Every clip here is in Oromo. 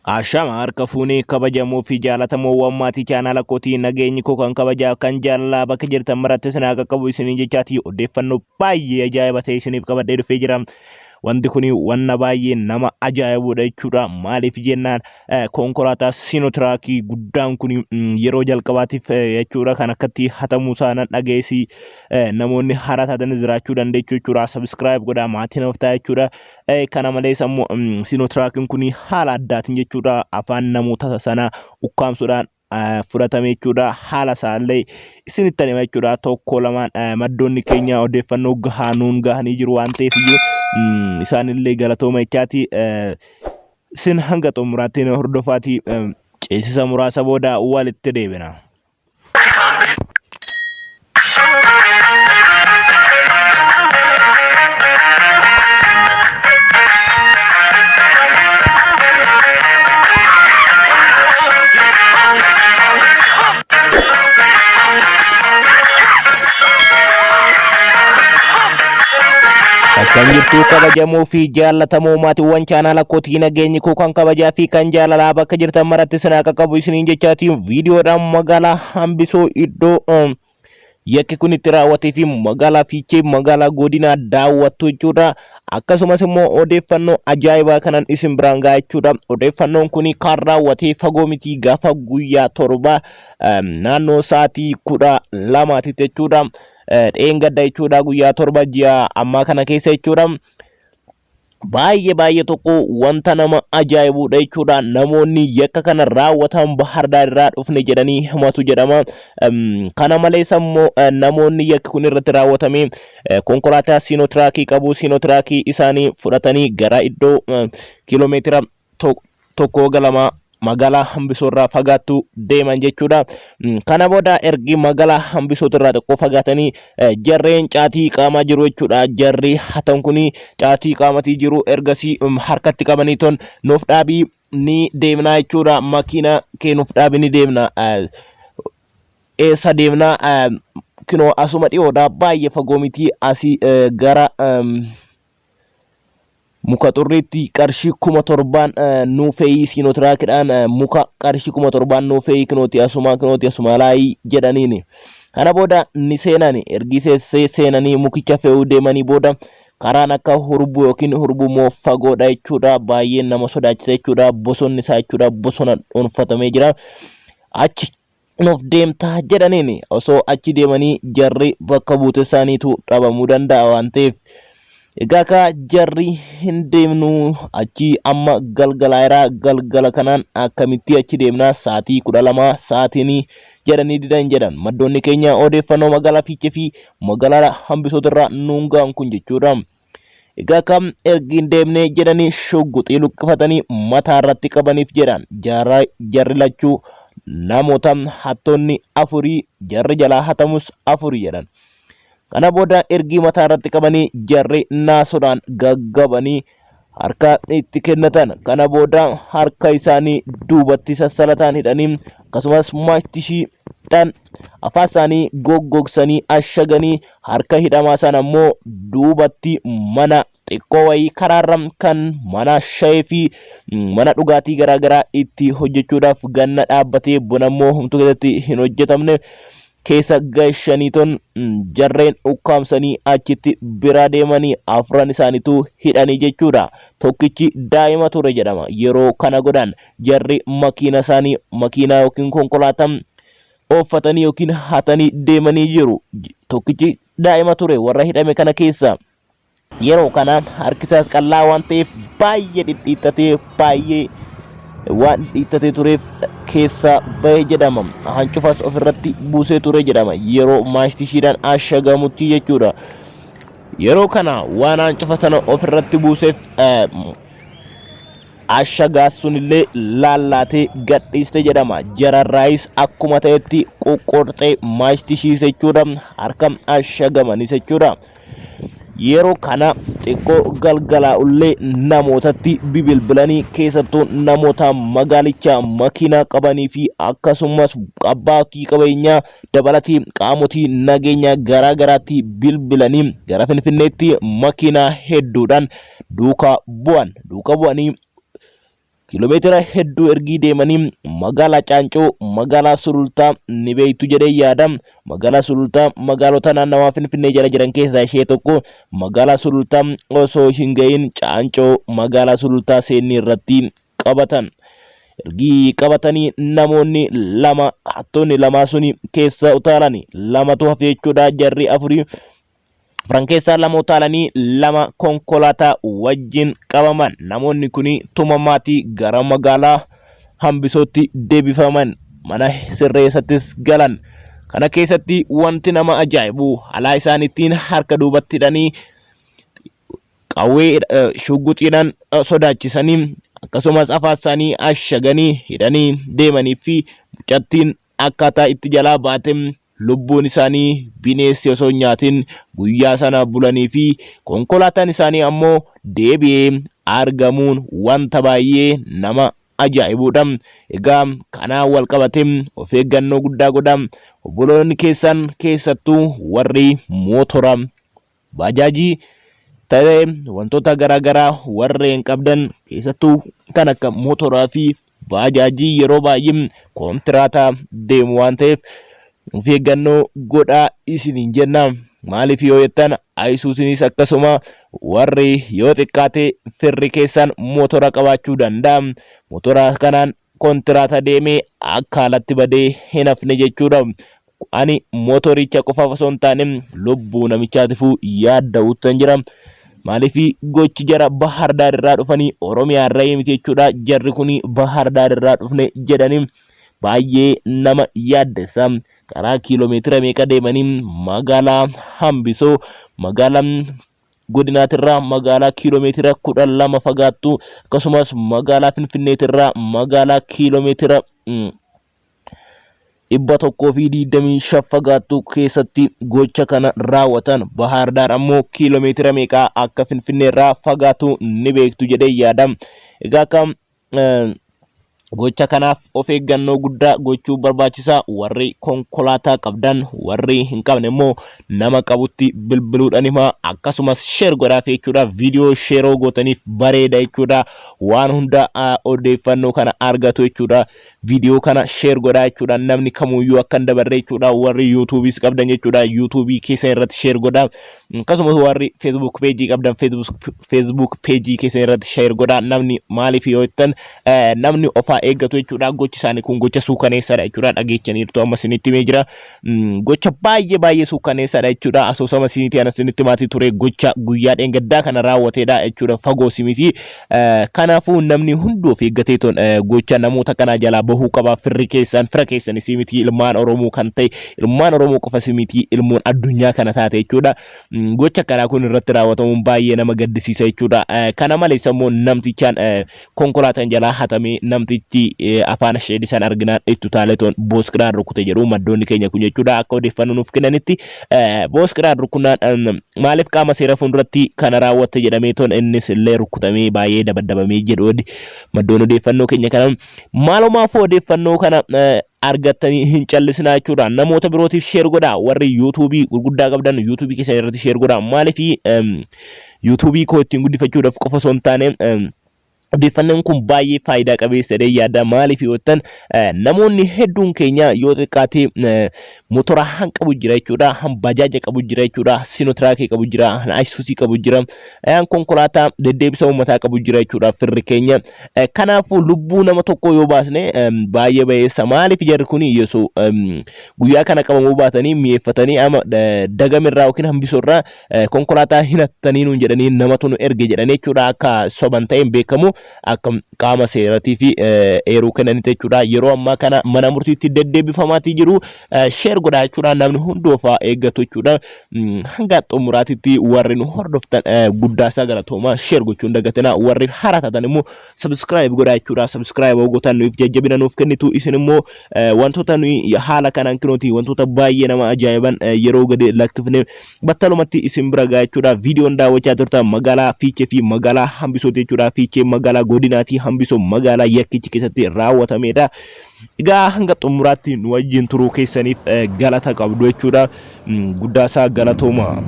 Ashama harka fuunee kabajamoo fi jaalatamoowwan maatii chaanaala kootii, nageenyi koo kan kabajaa kan jaalalaa bakka jirtan maratti isin haa qaqqabu isiniin jechaatii, odeeffannoo baay'ee ajaa'iba ta'e isiniif qabadhee dhufee jira. Wanti kun wanna baay'ee nama ajaa'ibudha jechuudha. Maaliif jennaan, konkolaataa siinotiraakii guddaan kun yeroo jalqabaatiif jechuudha kan akkatti hatamuu isaa nan dhageessi. Namoonni haaraa taatanis jiraachuu dandeechu jechuudha. Subscribe godhaa, maatii naaf ta'a jechuudha. Kana malees ammoo siinotiraakiin kun haala addaatiin jechuudha afaan namoota sana ukkaamsuudhaan fudhatame jechuudha. Haala isaallee isinitti hima jechuudha. Tokko lamaan maddoonni keenya odeeffannoo gahaa nuun gahanii jiru waan ta'eef iyyuu isaanillee galatooma jechaati. Isin hanga xumuraatti hordofaatii, ceesisa muraasa booda walitti deebina. Akkam jirtu, kabajamoo fi jaallatamoo maatiiwwan chaanaala kootii? Nageenyi koo kan kabajaa fi kan jaalalaa bakka jirtan maratti isin haa qaqqabu isiniin jechaatiin, viidiyoodhaan magaalaa Hambisoo iddoo yakki kun itti raawwatee fi magaalaa Fiichee magaalaa godinaa daawwattu jechuudha. Akkasumas immoo odeeffannoo ajaa'ibaa kanan isin biraan ga'a jechuudha. Odeeffannoon kun kan raawwatee fagoo miti, gaafa guyyaa 7 naannoo sa'aatii 12titti jechuudha. Dheengadda jechuudha, guyyaa 7 ji'a ammaa kana keessa jechuudha. Baay'ee baay'ee tokko wanta nama ajaa'ibudha jechuudha. Namoonni yakka kana raawwatan Bahar Daar irraa dhufne jedhanii himatu jedhama. Kana malees ammoo namoonni yakki kun irratti raawwatame konkolaataa siinotiraakii qabu. Siinotiraakii isaanii fudhatanii gara iddoo kiiloomeetira 1-2 magaalaa Hambisoo irraa fagaattu deeman jechuudha. Kana booda ergi magaalaa Hambisoo irraa xiqqoo fagaatanii jarreen caatii qaamaa jiru jechuudha. Jarri hatan kun caatii qaamatii jiru, ergasii harkatti qabanii ton nuuf dhaabii ni deemnaa jechuudha. Makiina kee nuuf dhaabii ni deemna. Eessa deemnaa? Kinoo asuma dhiyoodha, baay'ee fagoo miti, asii gara muka xurriitti qarshii 7,000 nuu fe'ii, siinootiraakidhaan muka qarshii 7,000 nuu fe'ii, kinooti asumaa, kinooti asumaa laayii jedhaniini. Kana booda ni seenani. Ergi seenanii mukicha fe'uu deemanii booda karaan akka hurbuu yookiin hurbuu immoo fagoodha jechuudha. Baay'ee nama sodaachisa jechuudha. Bosonni isaa jechuudha bosona dhuunfatamee jira. Achi nuuf deemtaa jedhaniin, osoo achi deemanii jarri bakka buute isaaniitu dhabamuu danda'a waan ta'eef. Egaa kaa jarri hin deemnu achi, amma galgalaayiraa, galgala kanaan akkamitti achi deemnaa, sa'aatii 12 sa'aatiin jedhanii didan jedhan maddoonni keenya odeeffannoo magaalaa Fiichee fi magaalaa Hambisootirraa nuun ga'an kun jechuudha. Egaa kam ergi hin deemnee jedhanii shugguxii luqqifatanii mataa irratti qabaniif jedhan. Jarri lachuu namoota hattoonni afurii, jarri jalaa hatamus afurii jedhan. Kana booda ergii mataa irratti qabanii jarri naasuudhaan gaggabanii harka itti kennatan. Kana booda harka isaanii duubatti sassalataan hidhanii, akkasumas maastishiidhaan afaan isaanii goggogsanii ashaganii, harka hidhamaa sana immoo duubatti mana xiqqoo wayii karaarra kan mana shayee fi mana dhugaatii garaagaraa itti hojjechuudhaaf ganna dhaabbatee bona immoo homtuu keessatti hin hojjetamne keessa gashaniiton jarreen ukkaamsanii achitti biraa deemanii, afran isaaniitu hidhanii jechuudha. Tokkichi daa'ima ture jedhama. Yeroo kana godhan jarri makiina isaanii, makiinaa yookiin konkolaataa ooffatanii yookiin hatanii deemanii jiru. Tokkichi daa'ima ture warra hidhame kana keessa. Yeroo kana harki isaas qal'aa waan ta'eef baay'ee dhidhiittatee, baay'ee waan dhidhiittatee tureef keessa bahe jedhama. Hancufas ofirratti buusee ture jedhama. Yeroo maashtishiidhaan ashagamutti jechuudha. Yeroo kana waan hancufa sana ofirratti buuseef ashagaa sunillee laallaatee gadhiiste jedhama. Jararraayis akkuma ta'etti qoqqorxee maashtishiise jechuudha. Harka ashagamanis jechuudha. Yeroo kana xiqqoo galgalaa'ullee namootatti bibilbilanii, keessattuu namoota magaalichaa makiinaa qabanii fi akkasumas abbootii qabeenyaa dabalatee qaamotii nageenyaa garaa garaatti bilbilanii gara Finfinneetti makiinaa hedduudhaan duukaa bu'an. Duukaa bu'anii Kiiloomeetira hedduu ergii deemanii magaalaa Caancoo, magaalaa Sulultaa ni beektu jedhee yaada. Magaalaa Sulultaa magaalota naannawaa Finfinnee jala jiran keessaa ishee tokko. Magaalaa Sulultaa osoo hin ga'iin Caancoo magaalaa Sulultaa seennii irratti qabatan. Ergii qabatanii namoonni lama hattoonni lamaa suni keessa utaalani. Lamatu hafe jechuudha jarri afurii. Afran keessaa lama utaalanii lama konkolaataa wajjin qabaman. Namoonni kun tumamaatii gara magaalaa Hambisootti deebifaman. Mana sirreessattis galan. Kana keessatti wanti nama ajaa'ibu halaa isaan ittiin harka duubatti hidhanii qawwee shugguxiidhaan sodaachisanii akkasumas afaan isaanii ashaganii hidhanii deemanii fi mucattiin akkaataa itti jalaa baate lubbuun isaanii bineessi osoo hin nyaatin guyyaa sana bulanii fi konkolaataan isaanii ammoo deebi'ee argamuun wanta baay'ee nama ajaa'ibuudha. Egaa kanaan wal qabate of eeggannoo guddaa godha. Obboloonni keessan keessattuu warri mootora baajaajii ta'ee wantoota garaa garaa warreen qabdan keessattuu kan akka mootoraa fi baajaajii yeroo baay'ee kontiraata deemu waan ta'eef of eeggannoo godhaa isiniin jenna. Maaliif yoo jettan ayisuusinis akkasuma warri yoo xiqqaate firri keessan mootora qabaachuu danda'a. Mootora kanaan kontiraata deemee akka alatti badee hin hafne jechuudha. Ani motoricha qofaaf osoo hin taane lubbuu namichaatifuu yaadda'uuttan jira. Maaliif gochi jara Bahar Daar irraa dhufanii Oromiyaa irraa miti jechuudha. Jarri kun Bahar Daar irraa dhufne jedhanii baay'ee nama yaaddessa. Karaa kiiloomeetira meeqa deemanii magaalaa Hambisoo magaalaa godinaatirraa magaalaa kiiloomeetira 12 fagaattu akkasumas magaalaa Finfinneetirraa magaalaa kiiloomeetira 125 fagaattu keessatti gocha kana raawwatan. Bahaar Daar ammoo kiiloomeetira meeqaa akka Finfinneerraa fagaatu ni beektu jedhee yaada. Egaa akka gocha kanaaf of eeggannoo guddaa gochuu barbaachisa. Warri konkolaataa qabdan warri hin qabne immoo nama qabutti bilbiluudhaan hima. Akkasumas sheer godhaaf jechuudha. Viidiyoo sheeroo gootaniif bareeda jechuudha. Waan hunda odeeffannoo kana argatu jechuudha. Viidiyoo kana sheer godhaa jechuudha. Namni kamuyyuu akka hin dabarre jechuudha. Warri yuutuubiis qabdan jechuudha. Yuutuubii keessan irratti sheer godhaa. Akkasumas warri Facebook peejii qabdan Facebook peejii keessan irratti sheer godhaa. Namni maaliif yoo jettan namni ofaa eeggatu jechuudha. Gochi isaanii kun gocha suukaneessaadha jechuudha. Dhageechaniirtu amma isinitti himee jira. Gocha baay'ee baay'ee suukaneessaadha jechuudha. Asoosama isinitti ana isinitti maatii ture gocha guyyaa dheengaddaa kana raawwateedha jechuudha. Fagoo simiti. Kanaafuu namni hunduu of eeggatee toon gocha namoota kanaa jalaa bahuu qaba. Firri keessan fira keessan isii miti ilmaan Oromoo kan ta'e ilmaan Oromoo qofa isii miti ilmoon addunyaa kana taate jechuudha. Gocha akkanaa kun irratti raawwatamuun baay'ee nama gaddisiisa jechuudha. Kana malees immoo namtichaan konkolaataan jalaa hatamee namtichi afaan asheedisaan arginaan itti utaaletoon booskiraan rukute jedhu maddoonni keenya kun jechuudha. Akka odeeffannoo nuuf kennanitti booskiraan rukunnaan maaliif qaama seera fuulduratti kana raawwatte jedhamee toon innis illee rukutamee baay'ee dabaddabamee jedhu maddoon odeeffannoo keenya kana. Maalumaafuu odeeffannoo kana argattanii hin callisinaa jechuudha. Namoota birootiif sheer godhaa. Warri yuutuubii gurguddaa qabdan yuutuubii keessan irratti sheer godhaa. Maaliif yuutuubii koo ittiin guddifachuudhaaf qofa osoo hin taane odeeffannoon kun baay'ee faayidaa qabeessa jedhee yaada. Maaliif yoo jettan namoonni hedduun keenya yoo xiqqaate motora han qabu jira jechuudha, han bajaaja qabu jira jechuudha, sinotiraakii qabu jira, han ayisuusii qabu jira, han konkolaataa deddeebisa uummataa qabu jira jechuudha firri keenya. Kanaafuu lubbuu nama tokkoo yoo baasne baay'ee bayeessa. Maaliif jarri kun yesoo guyyaa kana qabamuu baatanii mi'eeffatanii ama dagamirraa yookiin hambisoorraa konkolaataa hin hattanii nuun jedhanii namatu nu erge jedhanii jechuudha akka soban ta'een beekamu akka qaama seeratii fi eeruu kennanitti jechuudha yeroo ammaa kana mana murtiitti deddeebifamaatii jiru sheer godhaa jechuudha namni hundi ofaa eeggatu jechuudha hanga xumuraatitti warri nu hordoftan guddaasaa galatoomaa sheer gochuun dagatinaa warri haaraa taatan immoo subscribe godhaa jechuudha subscribe yoo gootan nuuf jajjabina nuuf kennitu isin immoo wantoota nuyi haala kanaan kinooti wantoota baay'ee nama ajaa'iban yeroo gadi lakkifne battalumatti isin bira ga'a jechuudha. Viidiyoon daawwachaa turtan magaalaa Fiichee fi magaalaa Hambisooti jechuudha. Fiichee magaalaa godinaati, Hambisoo magaalaa yakkichi keessatti raawwatamedha. Egaa hanga xumuraatti nu wajjin turuu keessaniif galata qabdu jechuudha. Guddaasaa galatooma.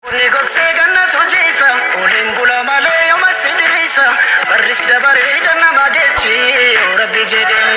Bunni gogsee gannatu jiisa, oliin bula malee yooma si dhiisa. Barri Bareeda nama geechi yoo rabbi jedhe.